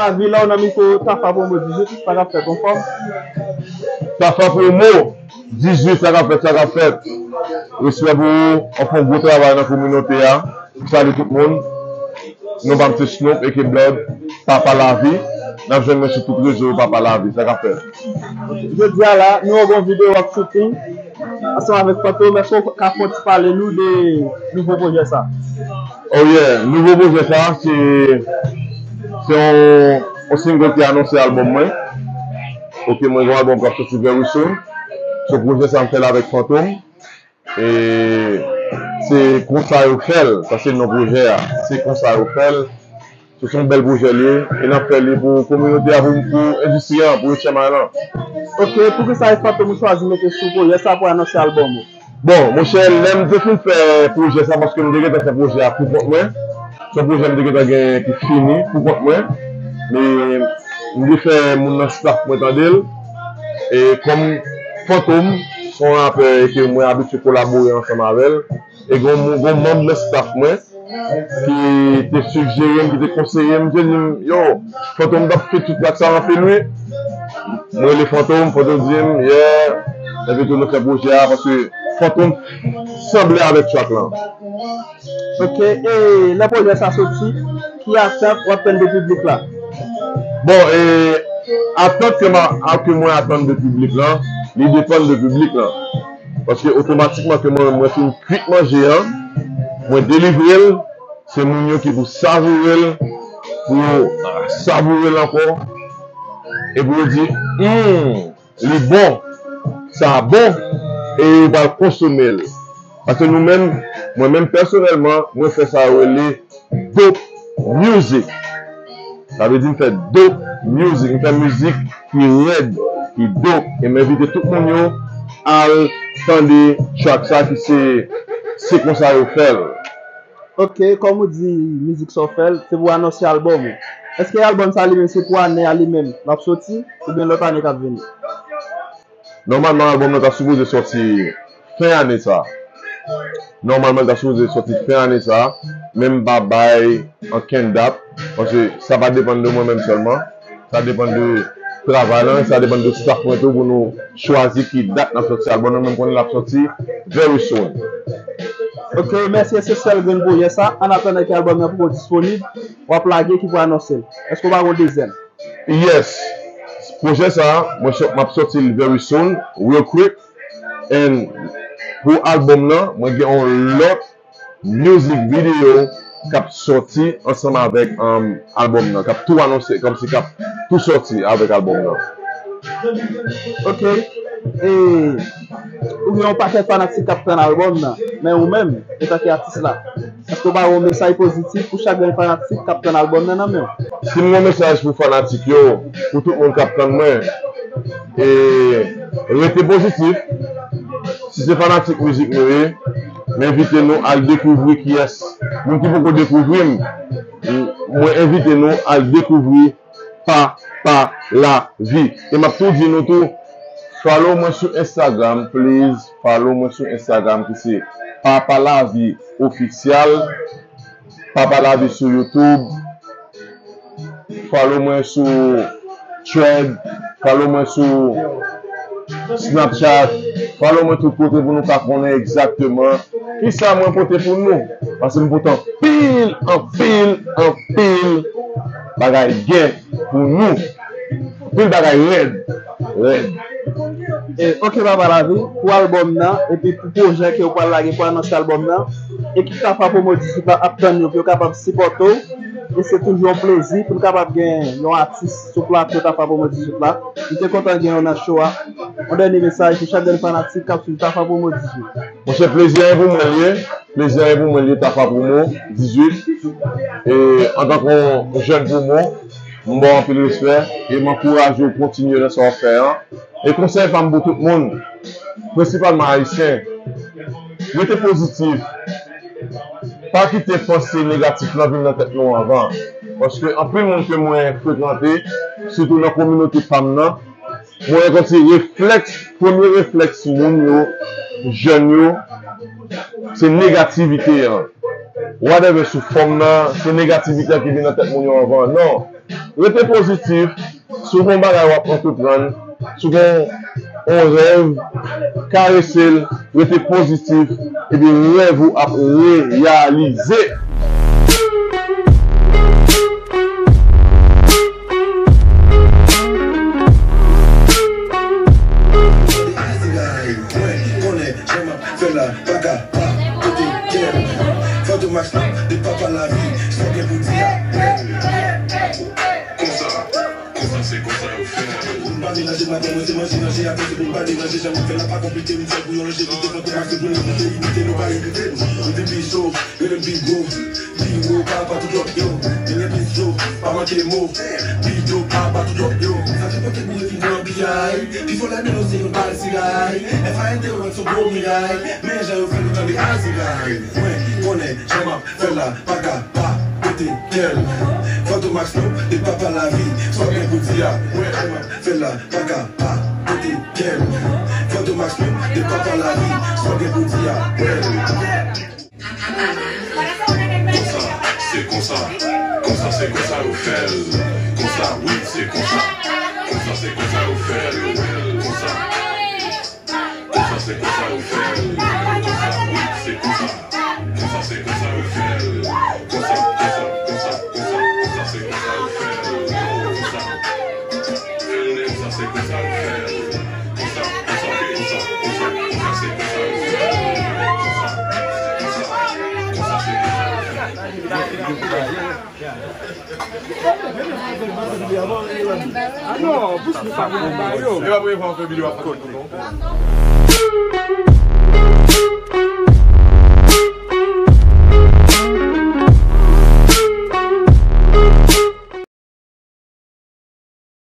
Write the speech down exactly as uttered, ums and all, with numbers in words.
Lavi la, w nan mikwo Tafa Promo dizuit, sa k ap fèt, anfòm? Tafa Promo dizuit, sa k ap fèt, sa k ap fèt. Respè pou ou, w ap fè yon gwo travay nan kominote a. M salye tout moun. Non pa m se Snoop, aka Blood, Papa Lavi. N ap jwenn mwen sou tout rezo yo, Papa Lavi, sa k ap fèt. Jodi a la, nou gen yon videyo w ap shooting ansanm avèk Fantom. Èske w ka fè yon ti pale nou de nouvo pwojè sa? Oh yeah, nouvo pwojè sa, se se yon, yon single ki anonse albòm mwen. Ok, mwen gen yon albòm k ap soti very soon. So pwojè sa m fè l avèk Fantom. E se konsa yo fè l, sa se non pwojè a. Se konsa yo fè l. Se yon bèl pwojè li ye. E n ap fè li pou kominote a, pou, pou endistri an, pou H M I lan. Ok, poukisa e Fantom ou chwazi mete sou pwojè sa pou anonse albòm ou? Bon, monchè, lè m te fin fè pwojè sa, paske m te gentan fè pwojè a pou kont mwen. Se yon pwojè m te gentan gen ki fini pou kont mwen. Men m te fè moun nan staff mwen tande l. E kòm Fantom se yon rapè ke mwen abitye kolabore ansanm avè l. E gen yon, gen yon manm nan staff mwen ki te sijere m, ki te konseye m, ki te di m, yo, Fantom t ap fè tout track sa anpil wi. Mwen rele Fantom, Fantom di m, yeah, envite nou fè pwojè a, paske Fantom sanble avèk track lan. Ok, e lè pwojè sa soti, ki atant w ap tann de piblik la? Bon, e atant ke, ma, a, ke mwen atann de piblik lan, li depann de piblik lan. Paske otomatikman ke mwen, mwen fin kwit manje an, mwen delivre l, se moun yo ki pou savoure l, pou yo savoure l ankò, e pou yo di, hmm, li bon, sa bon, e yo pral konsome l. Paske nou menm, mwen menm pèsonèlman, mwen fè sa yo rele dope music. Sa vle di m fè dope music, m fè mizik ki rèd, ki dope. E m envite tout moun yo al tande track sa ki se Se Konsa Yo Fè L. Ok, kòm ou di mizik sa w fè l, se pou anonse albòm ou. Èske albòm sa li menm se pou ane a li menm l ap soti, oubyen lòt ane k ap vini? Nòmalman, albòm nan ta sipoze sòti fen ane sa. Nòmalman, li ta sipoze sòti fen ane sa. Men m pa bay ankenn dat. Paske sa pa depann de mwen menm sèlman. Sa depann de travay lan, sa depann de staff mwen tou pou nou chwazi ki dat n ap sòti albòm nan. Men m konnen l ap sòti very soon. Ok, mèsi, se sèl grenn pwojè sa. Annatandan ke albòm nan poko disponib, w ap lage ki pou anonse l. Èske w pa gen yon dezyèm? Yes. Pwojè sa, mwen sò, m ap sòti l very soon, real quick. And pou albòm nan, mwen gen yon lòt music video k ap sòti ansanm avèk, um, albòm nan, k ap tou anonse, kòmsi k ap tou sòti avèk albòm nan. Ok. E ou gen yon pakèt fanatik k ap tann albòm nan, men ou menm, antanke atis la, èske w pa gen yon mesaj pozitif pou chak grenn fanatik k ap tann albòm nan nan men w? Si m gen yon mesaj pou fanatik yo, pou tout moun k ap tann mwen, e rete pozitif. Si se fanatik mizik nou ye, m envite nou al dekouvri kiyès, moun ki poko dekouvri m, mwen envite nou al dekouvri Papa Lavi. E m ap tou di nou tou, follow mwen sou Instagram, please. Follow mwen sou Instagram ki se Papa Lavi Ofisyal. Papa Lavi sou YouTube. Follow mwen sou Thread. Follow mwen sou Snapchat. Follow mwen tout kote pou nou ka konnen egzakteman kisa mwen pote pou nou. Paske m pote anpil, anpil, anpil bagay gen pou nou. Anpil bagay rèd, rèd. E, ok, Papa Lavi, pou albòm nan, epi pou pwojè ke w pral lage pou anonse albòm nan, ekip Tafa Promo dizuit la ap tann yo pou yo kapab sipòte w. E se toujou yon plezi pou n kapab gen yon atis sou plato Tafa Promo dizuit la. M te kontan gen w nan show a. Yon dènye mesaj pou chak grenn fanatik k ap swiv Tafa Promo dizuit. Monchè, plezi a e pou mwen l ye. Plezi a e pou mwen l ye, Tafa Promo dizuit. E antanke yon jèn promo, m ba w anpil respè e m ankouraje w kontinye nan sa w ap fè an. E konsèy pa m pou tout moun, prensipalman ayisyen, rete pozitif. Pa kite panse negatif lan vin nan tèt nou anvan. Paske anpil moun ke mwen frekante, sitou nan kominote pa m nan, mwen wè kòmsi reflèks, premye reflèks moun yo, jèn yo, se negativite an. Whatever sou fòm nan, se negativite an ki vin nan tèt moun yo anvan. Non, Rete pozitif, si w gen yon bagay w ap antreprann, si w gen yon rèv, karese l, rete pozitif, epi rèv ou ap reyalize. Fè la, pa ka pa, kote kè m. Fantom Max, de papa lavi, sa gen pou di a. Konsa, konsa se konsa yo fè. Pou n pa melanje, maten mwen se manje, ranje, apre se pou n pa deranje. Jan m fè la pa konplike, m fè pou yo ranje, kite Fantom Max, se pou nou monte, imite nou, pa imite nou. M vin pi cho, rele m pi gwo. Pi wo ka pa tout lòt yo. Genyen plis dlo, pa manke mo. Pi dlo ka pa tout lòt yo. Sa te pote boure vin pran piyay. Pi fò lè melo se yon bal siray. F A N T yo rann son gwo miray. Men jan yo fè nou tande aziray. Mwen konnen jan m ap fè la, pa ka pa pete kè l. Fantom Max nou, de papa lavi. Sa w gen pou di a. Mwen jan m ap fè la, pa ka pa pete kè l. Fantom Max nou, de papa lavi. Sa w gen pou di a. Konsa, se konsa. Konsa, se konsa yo fè l. Konsa, wi, se konsa. Konsa, se konsa yo fè l. Konsa. Konsa, se konsa yo fè l. Konsa, wi, se konsa. Konsa, se konsa yo fè l. Konsa, konsa, konsa, konsa, konsa, se konsa yo fè l. Konsa. Fè l nèg, sa se konsa yo fè l. Konsa, konsa, konsa, konsa, konsa, se konsa yo fè l. Konsa, konsa, konsa, se konsa yo fè l. Ah non, bouch nou pa pou ba yo. Yo ap revan fè videyo ap kote.